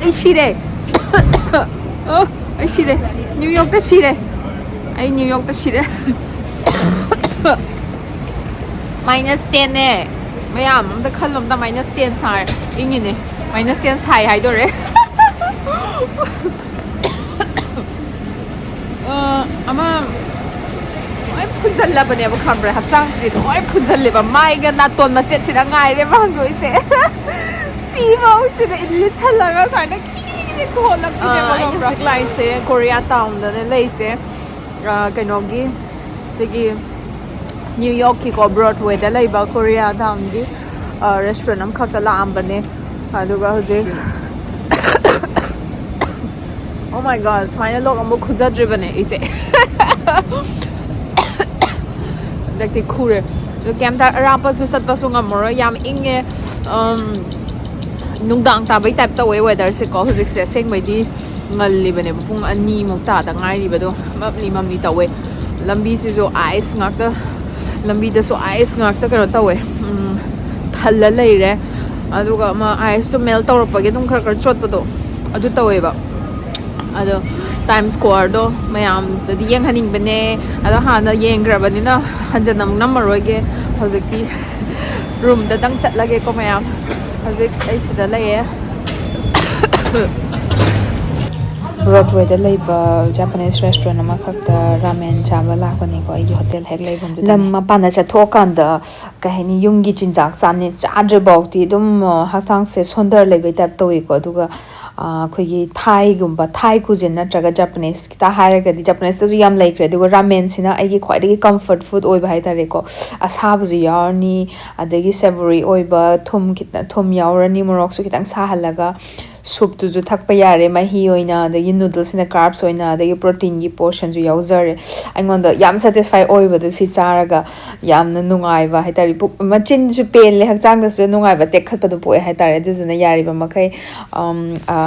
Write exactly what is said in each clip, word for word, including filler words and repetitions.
ꯑꯩ ꯁꯤꯔꯦ꯫ ꯑꯣ, ꯑꯩ ꯁꯤꯔꯦ꯫ ꯅ꯭ꯌꯨ ꯌꯣꯔꯛꯇ ꯁꯤꯔꯦ꯫ ꯑꯩ ꯅ꯭ꯌꯨ ꯌꯣꯔꯛꯇ ꯁꯤꯔꯦ꯫ ꯃꯥꯏꯅꯁ ꯇꯦꯟꯅꯦ꯫ ꯃꯌꯥꯝ ꯑꯝꯇ ꯈꯜꯂꯣ ꯑꯝꯇ, ꯃꯥꯏꯅꯁ ꯇꯦꯟ ꯁꯥꯔ ꯏꯪꯉꯤꯅꯦ꯫ ꯃꯥꯏꯅꯁ ꯇꯦꯟ ꯁꯥꯏ ꯍꯥꯏꯗꯣꯔꯦ꯫ ꯑ, ꯑꯃ ꯂꯣꯏ ꯐꯨꯟꯖꯜꯂꯕꯅꯦꯕ, ꯈꯪꯕ꯭ꯔꯥ? ꯍꯛꯆꯥꯡꯁꯤꯗꯤ ꯂꯣꯏ ꯐꯨꯟꯖꯜꯂꯦꯕ꯫ ꯃꯥꯏꯒ ꯅꯥꯇꯣꯟ ꯃꯆꯦꯠꯁꯤꯗ ꯉꯥꯏꯔꯦꯕ ꯍꯪꯗꯣꯏꯁꯦ꯫ ꯁꯤꯐꯧꯁꯤꯗ ꯂꯤꯠꯁꯜꯂꯒ ꯁꯨꯃꯥꯏꯅ ꯈꯤꯈꯤꯈꯤ ꯈꯣꯜꯂꯛꯄꯤꯅꯦꯕ, ꯑ, ꯑꯩꯅ ꯈꯪꯕ꯭ꯔꯥ? ꯍꯧꯖꯤꯛ ꯂꯥꯛꯏꯁꯦ ꯀꯣꯔꯤꯌꯥ ꯇꯥꯎꯟꯗꯅꯦ ꯂꯩꯁꯦ꯫ ꯑ, ꯀꯩꯅꯣꯒꯤ, ꯁꯤꯒꯤ ꯅ꯭ꯌꯨ ꯌꯣꯔꯛꯀꯤꯀꯣ, ꯕ꯭ꯔꯣꯗꯋꯦꯗ ꯂꯩꯕ ꯀꯣꯔꯤꯌꯥ ꯇꯥꯎꯟꯒꯤ, ꯑ, ꯔꯦꯁꯇꯨꯔꯦꯟ ꯑꯃꯈꯛꯇ ꯂꯥꯛꯑꯝꯕꯅꯦ꯫ ꯑꯗꯨꯒ ꯍꯧꯖꯤꯛ, Oh my God, ꯁꯨꯃꯥꯏꯅ ꯂꯣꯛ ꯑꯃꯨꯛ ꯈꯨꯖꯗ꯭ꯔꯤꯕꯅꯦ ꯑꯩꯁꯦ꯫ ꯍꯟꯗꯛꯇꯤ ꯈꯨꯔꯦ꯫ ꯑꯗꯨ ꯀꯩꯝꯇ ꯑꯔꯥꯞꯄꯁꯨ ꯆꯠꯄꯁꯨ ꯉꯝꯃꯔꯣꯏ, ꯌꯥꯝ ꯏꯪꯉꯦ꯫ ꯑꯝ, ꯅꯨꯡꯗꯥꯡ ꯇꯥꯕꯩ ꯇꯥꯏꯞ ꯇꯧꯋꯦ ꯋꯦꯗꯔꯁꯦꯀꯣ꯫ ꯍꯧꯖꯤꯛꯁꯦ ꯑꯁꯦꯡꯕꯩꯗꯤ ꯉꯜꯂꯤꯕꯅꯦꯕ, ꯄꯨꯡ ꯑꯅꯤꯃꯨꯛ ꯇꯥꯗ ꯉꯥꯏꯔꯤꯕꯗꯣ꯫ ꯃꯝꯂꯤ ꯃꯝꯂꯤ ꯇꯧꯋꯦ꯫ ꯂꯝꯕꯤꯁꯤꯁꯨ ꯑꯥꯏꯁ ꯉꯥꯛꯇ, ꯂꯝꯕꯤꯗꯁꯨ ꯑꯥꯏꯁ ꯉꯥꯛꯇ ꯀꯩꯅꯣ ꯇꯧꯋꯦ, ꯎꯝ, ꯊꯜꯂ ꯂꯩꯔꯦ꯫ ꯑꯗꯨꯒ ꯑꯃ ꯑꯥꯏꯁꯇꯣ ꯃꯦꯜ ꯇꯧꯔꯛꯄꯒꯤ ꯑꯗꯨꯝ ꯈꯔ ꯈꯔ ꯆꯣꯠꯄꯗꯣ ꯑꯗꯨ ꯇꯧꯋꯦꯕ꯫ ꯑꯗꯣ ꯇꯥꯏꯝ ꯁ꯭ꯀꯣꯌꯔꯗꯣ ꯃꯌꯥꯝꯗꯗꯤ ꯌꯦꯡꯍꯟꯅꯤꯡꯕꯅꯦ꯫ ꯑꯗꯣ ꯍꯥꯟꯅ ꯌꯦꯡꯈ꯭ꯔꯕꯅꯤꯅ ꯍꯟꯖꯟꯅ ꯑꯃꯨꯛ ꯅꯝꯃꯔꯣꯏꯒꯦ꯫ ꯍꯧꯖꯤꯛꯇꯤ ꯔꯨꯝꯗꯗꯪ ꯆꯠꯂꯒꯦꯀꯣ ꯃꯌꯥꯝ꯫ ꯍꯧꯖꯤꯛ ꯑꯩ ꯁꯤꯗ ꯂꯩꯌꯦ꯫ ꯕ꯭ꯔꯣꯗꯋꯦꯗ ꯂꯩꯕ ꯖꯄꯥꯅꯤꯁ ꯔꯦꯁꯇꯨꯔꯦꯟ ꯑꯃꯈꯛꯇ ꯔꯥꯃꯦꯟ ꯆꯥꯕ ꯂꯥꯛꯄꯅꯤꯀꯣ, ꯑꯩꯒꯤ ꯍꯣꯇꯦꯜ ꯍꯦꯛ ꯂꯩꯐꯝꯗꯨꯗꯅꯦ꯫ ꯂꯝ ꯃꯄꯥꯟꯗ ꯆꯠꯊꯣꯛꯑꯀꯥꯟꯗ, ꯀꯩ ꯍꯥꯏꯅꯤ, ꯌꯨꯝꯒꯤ ꯆꯤꯟꯖꯥꯛ ꯆꯥꯅꯤ-, ꯆꯥꯗ꯭ꯔꯤ ꯐꯥꯎꯗꯤ ꯑꯗꯨꯝ, ꯑ, ꯍꯛꯆꯥꯡꯁꯦ ꯁꯣꯟꯊꯔ ꯂꯩꯕꯩ ꯇꯥꯏꯞ ꯇꯧꯋꯤꯀꯣ꯫ ꯑꯗꯨꯒ, ꯑ, ꯑꯩꯈꯣꯏꯒꯤ ꯊꯥꯏꯒꯨꯝꯕ, ꯊꯥꯏ ꯀꯨꯖꯤꯟ ꯅꯠꯇ꯭ꯔꯒ ꯖꯄꯥꯅꯤꯁ ꯈꯤꯇ ꯍꯥꯏꯔꯒꯗꯤ ꯖꯄꯥꯅꯤꯁꯇꯁꯨ ꯌꯥꯝ ꯂꯩꯈ꯭ꯔꯦ꯫ ꯑꯗꯨꯒ ꯔꯥꯃꯦꯟꯁꯤꯅ ꯑꯩꯒꯤ ꯈ꯭ꯋꯥꯏꯗꯒꯤ ꯀꯝꯐꯔꯠ ꯐꯨꯗ ꯑꯣꯏꯕ ꯍꯥꯏꯇꯥꯔꯦꯀꯣ꯫ ꯑꯁꯥꯕꯁꯨ ꯌꯥꯎꯔꯅꯤ, ꯑꯗꯒꯤ ꯁꯦꯕꯣꯔꯤ ꯑꯣꯏꯕ, ꯊꯨꯝ ꯈꯤꯇꯪ, ꯊꯨꯝ ꯌꯥꯎꯔꯅꯤ, ꯃꯣꯔꯣꯛꯁꯨ ꯈꯤꯇꯪ ꯁꯥꯍꯜꯂꯒ꯫ ꯁꯨꯞꯇꯨꯁꯨ ꯊꯛꯄ ꯌꯥꯔꯦ ꯃꯍꯤ ꯑꯣꯏꯅ, ꯑꯗꯒꯤ ꯅꯨꯗꯜꯁꯤꯅ ꯀꯥꯔꯞꯁ ꯑꯣꯏꯅ, ꯑꯗꯒꯤ ꯄ꯭ꯔꯣꯇꯤꯟꯒꯤ ꯄꯣꯔꯁꯟꯁꯨ ꯌꯥꯎꯖꯔꯦ꯫ ꯑꯩꯉꯣꯟꯗ ꯌꯥꯝ ꯁꯦꯇꯤꯁꯐꯥꯏ ꯑꯣꯏꯕꯗꯣ ꯁꯤ ꯆꯥꯔꯒ, ꯌꯥꯝꯅ ꯅꯨꯡꯉꯥꯏꯕ ꯍꯥꯏꯇꯥꯔꯦ꯫ ꯄꯨꯛ, ꯃꯆꯤꯟꯁꯨ ꯄꯦꯜꯂꯦ, ꯍꯛꯆꯥꯡꯗꯁꯨ ꯅꯨꯡꯉꯥꯏꯕ ꯇꯦꯛꯈꯠꯄꯗꯣ ꯄꯣꯛꯑꯦ ꯍꯥꯏꯇꯥꯔꯦ꯫ ꯑꯗꯨꯗꯨꯅ ꯌꯥꯔꯤꯕ ꯃꯈꯩ, ꯑꯝ, ꯑ,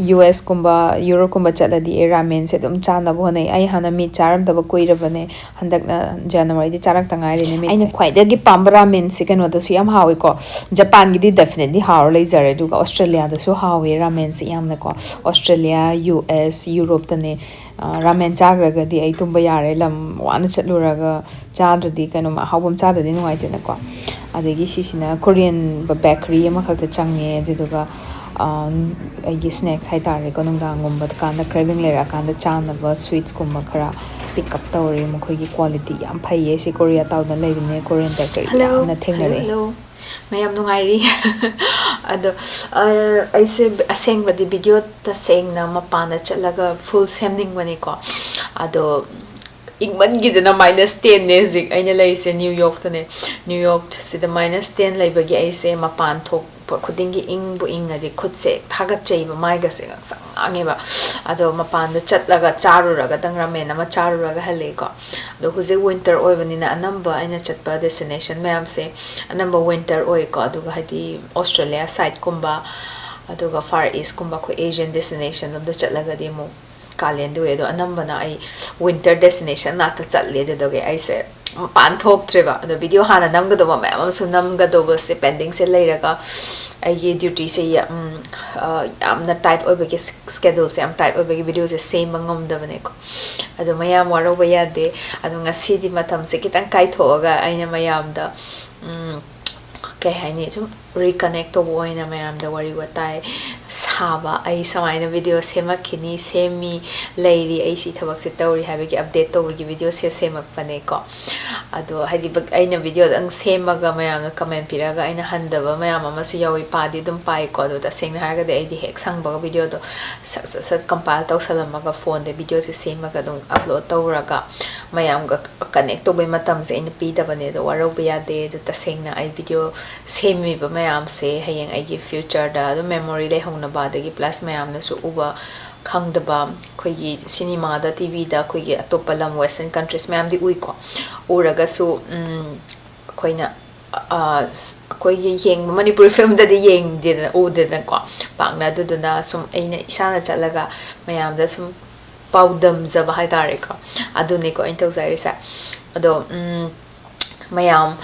ꯌꯨ ꯑꯦꯁꯀꯨꯝꯕ ꯌꯨꯔꯣꯞꯀꯨꯝꯕ ꯆꯠꯂꯗꯤ ꯑꯩ ꯔꯥꯃꯦꯟꯁꯦ ꯑꯗꯨꯝ ꯆꯥꯅꯕ ꯍꯣꯠꯅꯩ꯫ ꯑꯩ ꯍꯥꯟꯅ ꯃꯤꯠ ꯆꯥꯔꯝꯗꯕ ꯀꯨꯏꯔꯕꯅꯦ, ꯍꯟꯗꯛꯅ ꯖꯅꯋꯥꯔꯤꯗꯤ ꯆꯥꯔꯛꯇ ꯉꯥꯏꯔꯤꯅꯦ ꯃꯤꯠꯁꯦ꯫ ꯑꯩꯅ ꯈ꯭ꯋꯥꯏꯗꯒꯤ ꯄꯥꯝꯕ ꯔꯥꯃꯦꯟꯁꯦ ꯀꯩꯅꯣꯗꯁꯨ ꯌꯥꯝ ꯍꯥꯎꯋꯦꯀꯣ, ꯖꯄꯥꯟꯒꯤꯗꯤ definitely ꯍꯥꯎꯔ ꯂꯩꯖꯔꯦ, ꯑꯗꯨꯒ ꯑꯣꯁꯇ꯭ꯔꯦꯂꯤꯌꯥꯗꯁꯨ ꯍꯥꯎꯋꯦ ꯔꯥꯃꯦꯟꯁꯦ ꯌꯥꯝꯅꯀꯣ꯫ ꯑꯣꯁꯇ꯭ꯔꯦꯂꯤꯌꯥ, ꯌꯨ ꯑꯦꯁ, ꯌꯨꯔꯣꯞꯇꯅꯦ, ꯑ, ꯔꯥꯃꯦꯟ ꯆꯥꯈ꯭ꯔꯒꯗꯤ ꯑꯩ ꯇꯨꯝꯕ ꯌꯥꯔꯦ꯫ ꯂꯝ ꯋꯥꯅ ꯆꯠꯂꯨꯔꯒ ꯆꯥꯗ꯭ꯔꯗꯤ, ꯀꯩꯅꯣꯝ ꯑꯍꯥꯎꯕ ꯑꯃ ꯆꯥꯗ꯭ꯔꯗꯤ ꯅꯨꯡꯉꯥꯏꯇꯦꯅꯀꯣ꯫ ꯑꯗꯒꯤ ꯁꯤꯁꯤꯅ ꯀꯣꯔꯤꯌꯟ ꯕꯦꯀꯔꯤ ꯑꯃꯈꯛꯇ ꯆꯪꯉꯦ, ꯑꯗꯨꯗꯨꯒ, ꯑ, ꯑꯩꯒꯤ ꯁ꯭ꯅꯦꯛꯁ ꯍꯥꯏꯇꯥꯔꯦꯀꯣ, ꯅꯨꯡꯗꯥꯡꯒꯨꯝꯕ ꯀꯥꯟꯗ ꯀ꯭ꯔꯦꯚꯤꯡ ꯂꯩꯔꯛꯑꯀꯥꯟꯗ ꯆꯥꯅꯕ ꯁ꯭ꯋꯤꯠꯁꯀꯨꯝꯕ ꯈꯔ ꯄꯤꯛ ꯑꯞ ꯇꯧꯔꯦ꯫ ꯃꯈꯣꯏꯒꯤ ꯀ꯭ꯋꯥꯂꯤꯇꯤ ꯌꯥꯝ ꯐꯩꯌꯦ꯫ ꯁꯤ ꯀꯣꯔꯤꯌꯥ ꯇꯥꯎꯟꯗ ꯂꯩꯕꯅꯦ, ꯀꯣꯔꯤꯌꯟ ꯕꯦꯀꯔꯤ ꯌꯥꯝꯅ ꯊꯦꯡꯅꯔꯛꯑꯦ꯫ ꯍꯜꯂꯣ, ꯃꯌꯥꯝ ꯅꯨꯡꯉꯥꯏꯔꯤ? ꯑꯗꯣ, ꯑ, ꯑꯩꯁꯦ ꯑꯁꯦꯡꯕꯗꯤ ꯚꯤꯗꯤꯑꯣ ꯇꯁꯦꯡꯅ ꯃꯄꯥꯟꯗ ꯆꯠꯂꯒ ꯐꯨꯜ ꯁꯦꯝꯅꯤꯡꯕꯅꯤꯀꯣ꯫ ꯑꯗꯣ ꯏꯪꯃꯟꯈꯤꯗꯅ ꯃꯥꯏꯅꯁ ꯇꯦꯟꯅꯦ ꯍꯧꯖꯤꯛ ꯑꯩꯅ ꯂꯩꯔꯤꯁꯦ, ꯅ꯭ꯌꯨ ꯌꯣꯔꯛꯇꯅꯦ꯫ ꯅ꯭ꯌꯨ ꯌꯣꯔꯛꯁꯤꯗ ꯃꯥꯏꯅꯁ ꯇꯦꯟ ꯂꯩꯕꯒꯤ ꯑꯩꯁꯦ ꯃꯄꯥꯟ ꯊꯣꯛꯄ ꯈꯨꯗꯤꯡꯒꯤ ꯏꯪꯕꯨ ꯏꯪꯉꯗꯤ ꯈꯨꯠꯁꯦ ꯍꯥꯒꯠꯆꯩꯕ, ꯃꯥꯏꯒꯁꯦ ꯉꯥꯡꯁꯪ ꯉꯥꯡꯉꯦꯕ꯫ ꯑꯗꯣ ꯃꯄꯥꯟꯗ ꯆꯠꯂꯒ ꯆꯥꯔꯨꯔꯒꯗꯪ, ꯔꯥꯃꯦꯟ ꯑꯃ ꯆꯥꯔꯨꯔꯒ ꯍꯜꯂꯛꯑꯦꯀꯣ꯫ ꯑꯗꯣ ꯍꯧꯖꯤꯛ ꯋꯤꯟꯇꯔ ꯑꯣꯏꯕꯅꯤꯅ ꯑꯅꯝꯕ ꯑꯩꯅ ꯆꯠꯄ ꯗꯦꯁꯇꯤꯅꯦꯁꯟ ꯃꯌꯥꯝꯁꯦ ꯑꯅꯝꯕ ꯋꯤꯟꯇꯔ ꯑꯣꯏꯀꯣ꯫ ꯑꯗꯨꯒ ꯍꯥꯏꯗꯤ ꯑꯣꯁꯇ꯭ꯔꯦꯂꯤꯌꯥ ꯁꯥꯏꯠꯀꯨꯝꯕ, ꯑꯗꯨꯒ ꯐꯥꯔ ꯏꯁꯀꯨꯝꯕ, ꯑꯩꯈꯣꯏ ꯑꯦꯁꯤꯌꯥꯟ ꯗꯦꯁꯇꯤꯅꯦꯁꯟ ꯂꯣꯝꯗ ꯆꯠꯂꯒꯗꯤ ꯑꯃꯨꯛ ꯀꯥꯂꯦꯟꯗ ꯑꯣꯏ꯫ ꯑꯗꯣ ꯑꯅꯝꯕꯅ ꯑꯩ ꯋꯤꯟꯇꯔ ꯗꯦꯁꯇꯤꯅꯦꯁꯟ ꯉꯥꯛꯇ ꯆꯠꯂꯦ꯫ ꯑꯗꯨꯗꯨꯒꯤ ꯑꯩꯁꯦ ꯃꯄꯥꯟ ꯊꯣꯛꯇ꯭ꯔꯦꯕ꯫ ꯑꯗꯣ ꯚꯤꯗꯤꯑꯣ ꯍꯥꯟꯅ ꯅꯝꯒꯗꯧꯕ ꯃꯌꯥꯝ ꯑꯃꯁꯨ ꯅꯝꯒꯗꯧꯕꯁꯦ ꯄꯦꯟꯗꯤꯡꯁꯦ ꯂꯩꯔꯒ, ꯑꯩꯒꯤ ꯗ꯭ꯌꯨꯇꯤꯁꯦ ꯌꯥ-, ꯎꯝ, ꯑ, ꯌꯥꯝꯅ ꯇꯥꯏꯠ ꯑꯣꯏꯕꯒꯤ, ꯁ꯭ꯀꯦꯗꯨꯜꯁꯦ ꯌꯥꯝ ꯇꯥꯏꯠ ꯑꯣꯏꯕꯒꯤ ꯚꯤꯗꯤꯑꯣꯁꯦ ꯁꯦꯝꯕ ꯉꯝꯗꯕꯅꯦꯀꯣ꯫ ꯑꯗꯣ ꯃꯌꯥꯝ ꯋꯥꯔꯧꯕ ꯌꯥꯗꯦ꯫ ꯑꯗꯣ ꯉꯁꯤꯗꯤ ꯃꯇꯝꯁꯦ ꯈꯤꯇꯪ ꯀꯥꯏꯊꯣꯛꯑꯒ ꯑꯩꯅ ꯃꯌꯥꯝꯗ, ꯎꯝ, ꯀꯩ ꯍꯥꯏꯅꯤ, ꯁꯨꯝ ꯔꯤꯀꯅꯦꯛ ꯇꯧꯕ ꯑꯣꯏꯅ ꯃꯌꯥꯝꯗ ꯋꯥꯔꯤ ꯋꯥꯇꯥꯏ ꯁꯥꯕ, ꯑꯩ ꯁꯨꯃꯥꯏꯅ ꯚꯤꯗꯤꯑꯣ ꯁꯦꯝꯃꯛꯈꯤꯅꯤ, ꯁꯦꯝꯃꯤ, ꯂꯩꯔꯤ, ꯑꯩ ꯁꯤ ꯊꯕꯛꯁꯦ ꯇꯧꯔꯤ ꯍꯥꯏꯕꯒꯤ ꯑꯞꯗꯦꯠ ꯇꯧꯕꯒꯤ ꯚꯤꯗꯤꯑꯣꯁꯦ ꯁꯦꯝꯃꯛꯄꯅꯦꯀꯣ꯫ ꯑꯗꯣ ꯍꯥꯏꯗꯤ ꯕ-, ꯑꯩꯅ ꯚꯤꯗꯤꯑꯣꯗꯪ ꯁꯦꯝꯃꯒ ꯃꯌꯥꯝꯅ ꯀꯃꯦꯟ ꯄꯤꯔꯛꯑꯒ ꯑꯩꯅ ꯍꯟꯗꯕ ꯃꯌꯥꯝ ꯑꯃꯁꯨ ꯌꯥꯎꯏ, ꯄꯥꯗꯤ ꯑꯗꯨꯝ ꯄꯥꯏꯀꯣ꯫ ꯑꯗꯣ ꯇꯁꯦꯡꯅ ꯍꯥꯏꯔꯒꯗꯤ ꯑꯩꯗꯤ ꯍꯦꯛ ꯁꯪꯕꯒ ꯚꯤꯗꯤꯑꯣꯗꯣ ꯁꯠ ꯁꯠ ꯁꯠ ꯀꯝꯄꯥꯏꯜ ꯇꯧꯁꯜꯂꯝꯃꯒ ꯐꯣꯟꯗ ꯚꯤꯗꯤꯑꯣꯁꯦ ꯁꯦꯝꯃꯒ ꯑꯗꯨꯝ ꯑꯞꯂꯣꯗ ꯇꯧꯔꯒ ꯃꯌꯥꯝꯒ ꯀꯅꯦꯛ ꯇꯧꯕꯩ ꯃꯇꯝꯁꯦ ꯑꯩꯅ ꯄꯤꯗꯕꯅꯦ꯫ ꯑꯗꯣ ꯋꯥꯔꯧꯕ ꯌꯥꯗꯦ꯫ ꯑꯗꯣ ꯇꯁꯦꯡꯅ ꯑꯩ ꯚꯤꯗꯤꯑꯣ ꯁꯦꯝꯃꯤꯕ ꯃꯌꯥꯝꯁꯦ ꯍꯌꯦꯡ ꯑꯩꯒꯤ ꯐ꯭ꯌꯨꯆꯔꯗ ꯑꯗꯨꯝ ꯃꯦꯃꯣꯔꯤ ꯂꯩꯍꯧꯅꯕ, ꯑꯗꯒꯤ ꯄ꯭ꯂꯁ ꯃꯌꯥꯝꯅꯁꯨ ꯎꯕ ꯈꯪꯗꯕ, ꯑꯩꯈꯣꯏꯒꯤ ꯁꯤꯅꯤꯃꯥꯗ, ꯇꯤ ꯚꯤꯗ, ꯑꯩꯈꯣꯏꯒꯤ ꯑꯇꯣꯞꯄ ꯂꯝ, ꯋꯦꯁꯇꯔꯟ ꯀꯟꯇ꯭ꯔꯤꯁ ꯃꯌꯥꯝꯗꯤ ꯎꯏꯀꯣ꯫ ꯎꯔꯒꯁꯨ, ꯎꯝ, ꯑꯩꯈꯣꯏꯅ, ꯑ, ꯑꯩꯈꯣꯏ ꯑꯩꯈꯣꯏꯒꯤ ꯌꯦꯡꯕ ꯃꯅꯤꯄꯨꯔꯤ ꯐꯤꯂꯝꯗꯗꯤ ꯌꯦꯡꯗꯦꯗꯅ, ꯎꯗꯦꯗꯅꯀꯣ ꯄꯥꯛꯅ꯫ ꯑꯗꯨꯗꯨꯅ ꯁꯨꯝ ꯑꯩꯅ ꯏꯁꯥꯅ ꯆꯠꯂꯒ ꯃꯌꯥꯝꯗ ꯁꯨꯝ ꯄꯥꯎꯗꯝꯖꯕ ꯍꯥꯏꯇꯥꯔꯦꯀꯣ, ꯑꯗꯨꯅꯤꯀꯣ ꯑꯩꯅ ꯇꯧꯖꯔꯤꯁꯦ꯫ ꯑꯗꯣ ꯎꯝ, ꯃꯌꯥꯝ,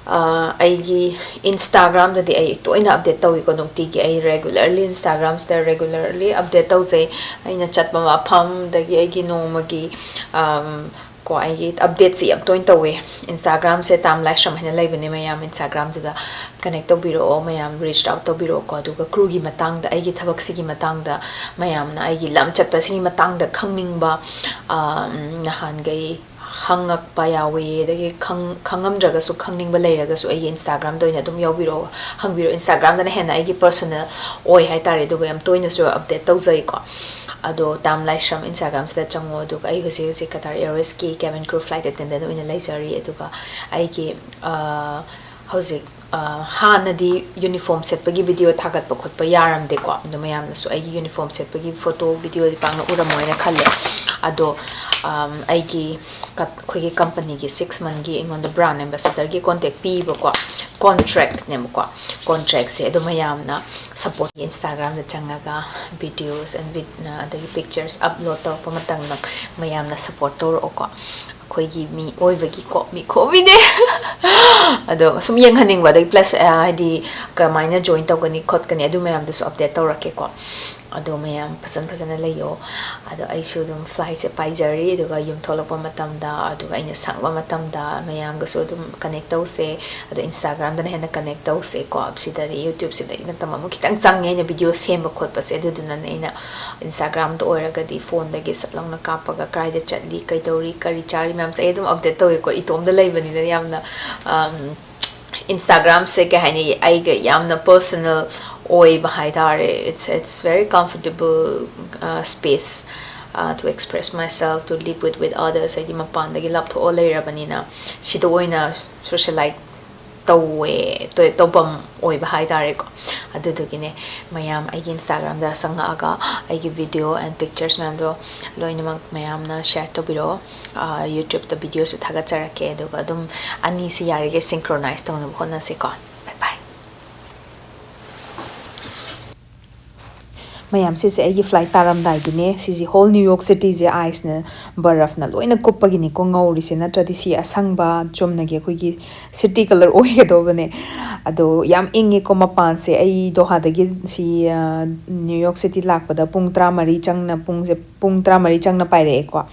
ꯑ, ꯑꯩꯒꯤ Instagram-ꯗꯗꯤ ꯑꯩ ꯇꯣꯏꯅ update ꯇꯧꯏꯀꯣ, ꯅꯨꯡꯇꯤꯒꯤ꯫ ꯑꯩ regularly Instagram-ꯁꯤꯗ regularly update ꯇꯧꯖꯩ꯫ ꯑꯩꯅ ꯆꯠꯄ ꯃꯐꯝꯗꯒꯤ ꯑꯩꯒꯤ ꯅꯣꯡꯃꯒꯤ, ꯑꯝ, ꯀꯣ, ꯑꯩꯒꯤ update-ꯁꯤ ꯌꯥꯝ ꯇꯣꯏꯅ ꯇꯧꯋꯦ꯫ Instagram-ꯁꯦ ꯇꯥꯝ ꯂꯥꯏꯁ꯭ꯔꯝ ꯍꯥꯏꯅ ꯂꯩꯕꯅꯦ ꯃꯌꯥꯝ꯫ Instagram-ꯗꯨꯗ connect ꯇꯧꯕꯤꯔꯛꯑꯣ ꯃꯌꯥꯝ, reach out ꯇꯧꯕꯤꯔꯛꯑꯣꯀꯣ꯫ ꯑꯗꯨꯒ crew-ꯒꯤ ꯃꯇꯥꯡꯗ, ꯑꯩꯒꯤ ꯊꯕꯛꯁꯤꯒꯤ ꯃꯇꯥꯡꯗ, ꯃꯌꯥꯝꯅ ꯑꯩꯒꯤ ꯂꯝ ꯆꯠꯄꯁꯤꯒꯤ ꯃꯇꯥꯡꯗ ꯈꯪꯅꯤꯡꯕ, ꯑ, ꯅꯍꯥꯟꯈꯩ ꯍꯪꯉꯛꯄ ꯌꯥꯎꯋꯤ, ꯑꯗꯒꯤ ꯈꯪ-, ꯈꯪꯉꯝꯗ꯭ꯔꯒꯁꯨ, ꯈꯪꯅꯤꯡꯕ ꯂꯩꯔꯒꯁꯨ ꯑꯩꯒꯤ Instagram-ꯗ ꯑꯣꯏꯅ ꯑꯗꯨꯝ ꯌꯥꯎꯕꯤꯔꯛꯑꯣ, ꯍꯪꯕꯤꯔꯛꯑꯣ꯫ Instagram-ꯗꯅ ꯍꯦꯟꯅ ꯑꯩꯒꯤ personal ꯑꯣꯏ ꯍꯥꯏꯇꯥꯔꯦ, ꯑꯗꯨꯒ ꯌꯥꯝ ꯇꯣꯏꯅꯁꯨ update ꯇꯧꯖꯩꯀꯣ꯫ ꯑꯗꯣ ꯇꯥꯝ ꯂꯥꯏꯁ꯭ꯔꯝ Instagram-ꯁꯤꯗ ꯆꯪꯉꯣ꯫ ꯑꯗꯨꯒ ꯑꯩ ꯍꯧꯖꯤꯛ ꯍꯧꯖꯤꯛ Qatar Airways-ꯀꯤ cabin crew flight attendant ꯑꯣꯏꯅ ꯂꯩꯖꯔꯤ꯫ ꯑꯗꯨꯒ ꯑꯩꯒꯤ, ꯑ, ꯍꯧꯖꯤꯛ, ꯑ, ꯍꯥꯟꯅꯗꯤ uniform ꯁꯦꯠꯄꯒꯤ video ꯊꯥꯒꯠꯄ ꯈꯣꯠꯄ ꯌꯥꯔꯝꯗꯦꯀꯣ, ꯑꯗꯣ ꯃꯌꯥꯝꯅꯁꯨ ꯑꯩꯒꯤ uniform ꯁꯦꯠꯄꯒꯤ photo, video-ꯗꯤ ꯄꯥꯛꯅ ꯎꯔꯝꯃꯣꯏꯅ ꯈꯜꯂꯦ꯫ ꯑꯗꯣ, ꯑꯝ, ꯑꯩꯒꯤ ꯀ-, ꯑꯩꯈꯣꯏꯒꯤ company-ꯒꯤ six month-ꯀꯤ ꯑꯩꯉꯣꯟꯗ brand ambassador-ꯒꯤ contact ꯄꯤꯕꯀꯣ, contract-ꯅꯦꯕꯀꯣ, contract-ꯁꯦ꯫ ꯑꯗꯣ ꯃꯌꯥꯝꯅ support, Instagram-ꯗ ꯆꯪꯉꯒ videos and vid-, ꯑꯗꯒꯤ pictures upload ꯇꯧꯔꯛꯄ ꯃꯇꯝꯗ ꯃꯌꯥꯝꯅ support ꯇꯧꯔꯛꯑꯣꯀꯣ꯫ ꯑꯩꯈꯣꯏꯒꯤ ꯃꯤ ꯑꯣꯏꯕꯒꯤꯀꯣ, ꯃꯤ ꯈꯣꯝꯃꯤꯅꯦ꯫ ꯑꯗꯣ ꯁꯨꯝ ꯌꯦꯡꯍꯟꯅꯤꯡꯕ, ꯑꯗꯒꯤ plus, ꯑ, ꯍꯥꯏꯗꯤ ꯀꯃꯥꯏꯅ join ꯇꯧꯒꯅꯤ ꯈꯣꯠꯀꯅꯤ ꯑꯗꯨ ꯃꯌꯥꯝꯗꯨꯁꯨ update ꯇꯧꯔꯛꯀꯦꯀꯣ꯫ ꯑꯗꯣ ꯃꯌꯥꯝ ꯐꯖꯅ ꯐꯖꯅ ꯂꯩꯌꯣ꯫ ꯑꯗꯣ ꯑꯩꯁꯨ ꯑꯗꯨꯝ flight-ꯁꯦ ꯄꯥꯏꯖꯔꯤ, ꯑꯗꯨꯒ ꯌꯨꯝ ꯊꯣꯛꯂꯛꯄ ꯃꯇꯝꯗ, ꯑꯗꯨꯒ ꯑꯩꯅ ꯁꯪꯕ ꯃꯇꯝꯗ ꯃꯌꯥꯝꯒꯁꯨ ꯑꯗꯨꯝ connect ꯇꯧꯁꯦ꯫ ꯑꯗꯣ Instagram-ꯗꯅ ꯍꯦꯟꯅ connect ꯇꯧꯁꯦꯀꯣ꯫ ꯁꯤꯗꯗꯤ YouTube-ꯁꯤꯗ ꯃꯇꯝ ꯑꯃꯨꯛ ꯈꯤꯇꯪ ꯆꯪꯉꯦ ꯑꯩꯅ video ꯁꯦꯝꯕ ꯈꯣꯠꯄꯁꯦ, ꯑꯗꯨꯗꯨꯅꯅꯦ ꯑꯩꯅ Instagram-ꯗ ꯑꯣꯏꯔꯒꯗꯤ phone-ꯗꯒꯤ ꯁꯠ ꯂꯥꯎꯅ ꯀꯥꯞꯄꯒ ꯀꯗꯥꯏꯗ ꯆꯠꯂꯤ, ꯀꯩꯗꯧꯔꯤ, ꯀꯔꯤ ꯆꯥꯔꯤ ꯃꯌꯥꯝꯁꯦ ꯑꯩ ꯑꯗꯨꯝ update ꯇꯧꯋꯦꯀꯣ꯫ ꯏꯇꯣꯝꯗ ꯂꯩꯕꯅꯤꯅ ꯌꯥꯝꯅ, ꯑꯝ, Instagram-ꯁꯦ ꯀꯩ ꯍꯥꯏꯅꯤ, ꯑꯩꯒ ꯌꯥꯝꯅ personal ꯑꯣꯏꯕ ꯍꯥꯏꯇꯥꯔꯦ꯫ It's, it's very comfortable, uh, space, uh, to express myself, to live with, with others꯫ ꯍꯥꯏꯗꯤ ꯃꯄꯥꯟꯗꯒꯤ ꯂꯥꯞꯊꯣꯛꯑ ꯂꯩꯔꯕꯅꯤꯅ ꯁꯤꯗ ꯑꯣꯏꯅ socialite ꯇꯧꯋꯦ, ꯇꯧ-, ꯇꯧꯐꯝ ꯑꯣꯏꯕ ꯍꯥꯏꯇꯥꯔꯦꯀꯣ꯫ ꯑꯗꯨꯗꯨꯒꯤꯅꯦ ꯃꯌꯥꯝ ꯑꯩꯒꯤ Instagram-ꯗ ꯆꯪꯉꯛꯑꯒ ꯑꯩꯒꯤ video and pictures ꯃꯌꯥꯝꯗꯣ ꯂꯣꯏꯅꯃꯛ ꯃꯌꯥꯝꯅ share ꯇꯧꯕꯤꯔꯛꯑꯣ꯫ ꯑꯥ, YouTube-ꯇ video-ꯁꯨ ꯊꯥꯒꯠꯆꯔꯛꯀꯦ, ꯑꯗꯨꯒ ꯑꯗꯨꯝ ꯑꯅꯤꯁꯤ ꯌꯥꯔꯤꯈꯩ synchronize ꯇꯧꯅꯕ ꯍꯣꯠꯅꯁꯤꯀꯣ꯫ ꯃꯌꯥꯝ, ꯁꯤꯁꯦ ꯑꯩꯒꯤ flight ꯇꯥꯔꯝꯗꯥꯏꯒꯤꯅꯦ꯫ ꯁꯤꯁꯦ whole New York Cityꯁꯦ iceꯅ, ꯕꯔꯐꯅ ꯂꯣꯏꯅ ꯀꯨꯞꯄꯒꯤꯅꯤꯀꯣ ꯉꯧꯔꯤꯁꯦ, ꯅꯠꯇ꯭ꯔꯗꯤ ꯁꯤ ꯑꯁꯪꯕ ꯆꯨꯝꯅꯒꯤ ꯑꯩꯈꯣꯏꯒꯤ city colour ꯑꯣꯏꯒꯗꯧꯕꯅꯦ꯫ ꯑꯗꯣ ꯌꯥꯝ ꯏꯪꯉꯦꯀꯣ ꯃꯄꯥꯟꯁꯦ꯫ ꯑꯩ ꯗꯣꯍꯥꯗꯒꯤ ꯁꯤ, ꯑ, New York City ꯂꯥꯛꯄꯗ ꯄꯨꯡ ꯇꯔꯥꯃꯔꯤ ꯆꯪꯅ, ꯄꯨꯡꯁꯦ ꯄꯨꯡ ꯇꯔꯥꯃꯔꯤ ꯆꯪꯅ ꯄꯥꯏꯔꯛꯑꯦꯀꯣ꯫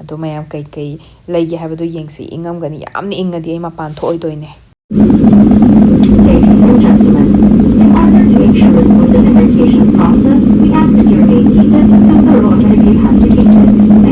ꯑꯗꯣ ꯃꯌꯥꯝ ꯀꯩꯀꯩ ꯂꯩꯒꯦ ꯍꯥꯏꯕꯗꯣ ꯌꯦꯡꯁꯤ꯫ ꯏꯪꯉꯝꯒꯅꯤ, ꯌꯥꯝꯅ ꯏꯪꯉꯗꯤ ꯑꯩ ꯃꯄꯥꯟ ꯊꯣꯛꯑꯣꯏꯗꯣꯏꯅꯦ꯫ Ladies and gentlemen, in order to ensure a smooth disembarkation process, we ask that you remain seated until the roll of the gate has vacated.